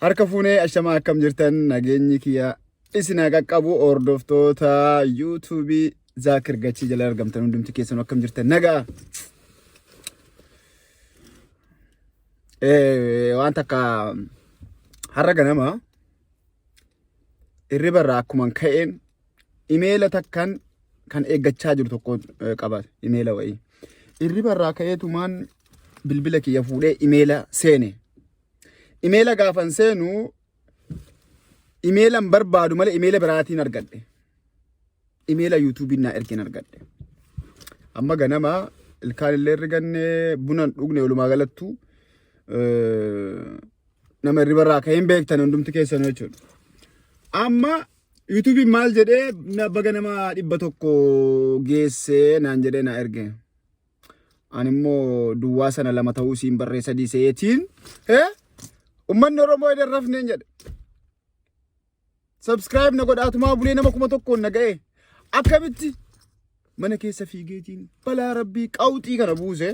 Harka fuunee ashamaa akkam jirtan nageenyi kiyya isin haa qaqqabu hordoftoota yuutuubii Zaakir Gachii jala argamtan hundumti keessan akkam jirtan nagaa. Waan takka har'a ganama hirriba irraa akkuman ka'een imeela takkan kan eeggachaa jiru tokko qaba imeela wayii. Hirriba irraa ka'eetumaan bilbila kiyya fuudhee imeela seene. Imeela gaafan seenu imeelan barbaadu malee imeela biraatiin argadhe. Imeela yuutuubiin naa ergeen argadhe. Amma ganama ilkaan illee riganne buna hin dhugne walumaa galattu nama hirriba irraa ka'een beektan hundumti keessanuu jechuudha. Amma yuutuubiin maal jedhee baga nama 100 geessee naan jedhee naa erge. Ani immoo duwwaa sana lama ta'uu siin barree sadii se'eetiin uummanni Oromoo edda rafneen jedhe. Subscribe na godhaatumaa bulee nama 1000n na ga'e. Akkamitti mana keessa fiigeetiin balaa rabbii qawxii kana buuse.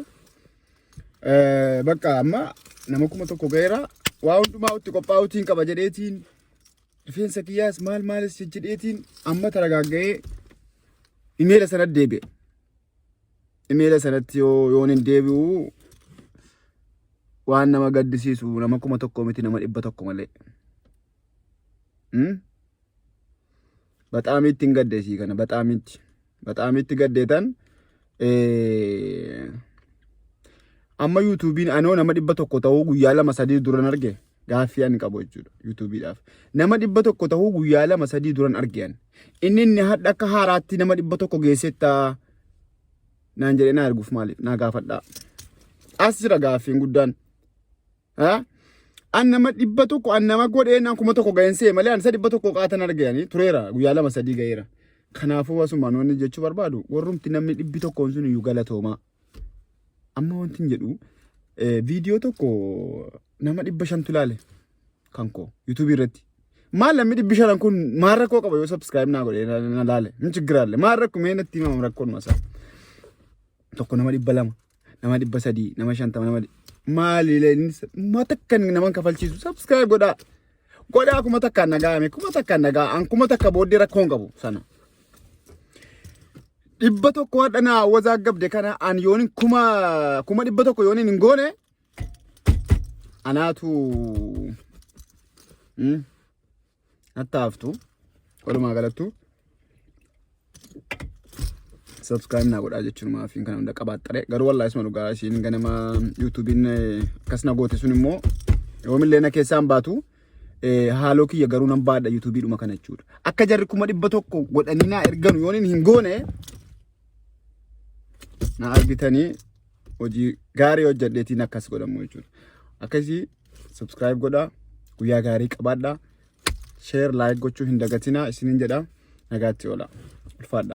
Bakka amma nama 1000 ga'eera. Waa hundumaa itti qophaa'uutiin qaba jedheetiin rifeensa kiyyaas maal maalis jejjedheetiin amma taragaagga'ee imeela sanatti deebi'e. Imeela sanatti yoo yoon hin deebi'u waan nama gaddisiisu nama 1000 miti nama 100 malee. Baxaamiitti hin gadde isii kana baxaamiitti. Baxaamiitti gaddeetan amma yuutuubiin anoo nama 100 ta'uu guyyaa lama sadii duran arge gaaffii ani qabu jechuudha yuutuubiidhaaf. Nama 100 ta'uu guyyaa lama sadii duran arge ani. Inni inni hadha akka haaraatti nama 100 geessetta naan jedhee naa erguuf maaliif naa gaafadhaa. As jira gaaffiin guddaan. An nama 100 an nama godhee naan 1000 ga'een se'e malee an isa 100 qaatan arganii tureera guyyaa lama sadii ga'eera. Kanaafuu asumaan wanni jechuu barbaadu warrumti namni 100n sun iyyuu galatoomaa. Amma wanti hin jedhu viidiyoo tokko nama 500tu ilaale kan koo yuutuubii irratti. Maal namni 500n kun maal rakkoo qaba yoo subscribe naa godhee na laale hin chiggiraalle maal rakkoo mee natti himama rakkoon masaa. Tokko nama 200 nama 300 nama 50 nama maali ma takka nama kafalchiisu subscribe godhaa godhaa 1000n nagaame 1000n nagaa an 1000 booddee rakkoo hin qabu sana. 100 hadha naa wazaagabde kana an yoonin 100,000 yoonin hin goone anaatu natti haftu walumaa galattu subscribe naa godhaa jechuun maafiin kana hunda qabaaxxare garuu wallaahi isuma dhugaa isiin ganama yuutuubiin akkas na goote sun immoo yoomillee na keessaan baatu haaloo kiyya garuu nan baadha yuutuubiidhuma kana jechuudha akka jarri 100,000 godhanii naa erganu yoon hin goone na argitanii hojii gaarii hojjedheetiin akkas godhamu jechuudha akkasii subscribe godhaa guyyaa gaarii qabaadhaa share like gochuu hin dagatinaa isiniin jedha nagaatti oola ulfaadha.